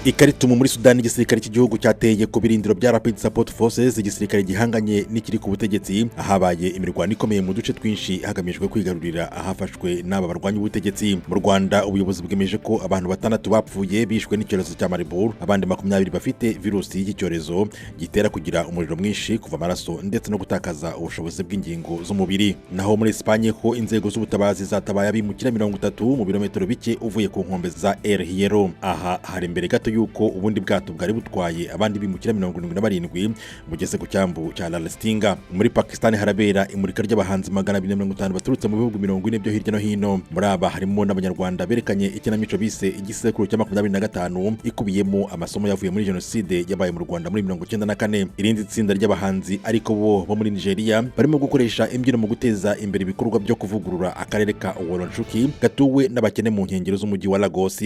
I Khartoum muri Sudani, igisirikare cy'igihugu cyateye ku birindiro bya Rapid Support Forces, igisirikare gihanganye n'ikiri ku butegetsi, ahabaye imirwano ikomeye mu duce twinshi hagamijwe kwigarurira ahafashwe n'aba barwanya ubutegetsi. Mu Rwanda, ubuyobozi bwemeje ko abantu batandatu bapfuye bishwe n'icyorezo cya Marburg, abandi 20 bafite virusi y'iki cyorezo gitera kugira umuriro mwinshi, kuva amaraso ndetse no gutakaza ubushobozi bw'ingingo z'umubiri. Naho muri Espagne ho, inzego z'ubutabazi zatabaye abimukira 30 mu birometero bike uvuye ku nkombe za El Hierro. Aha hari imbere gato yuko ubundi bwato bwari butwaye abandi bimukira 77 bugeze ku cyambu cya La Restinga. Muri Pakistan harabera imurika ry'abahanzi 250 baturutse mu bihugu 40 byo hirya no hino. Muri aba harimo n'Abanyarwanda berekanye ikinamico bise Igisekuru cya 25, ikubiyemo amasomo yavuye muri jenoside yabaye mu Rwanda muri 94. Irindi tsinda ry'abahanzi ariko bo muri Nigeria barimo gukoresha imbyino mu guteza imbere ibikorwa byo kuvugurura akarere ka Oworonshoki gatuwe n'abakene mu nkengero z'umujyi wa Lagos.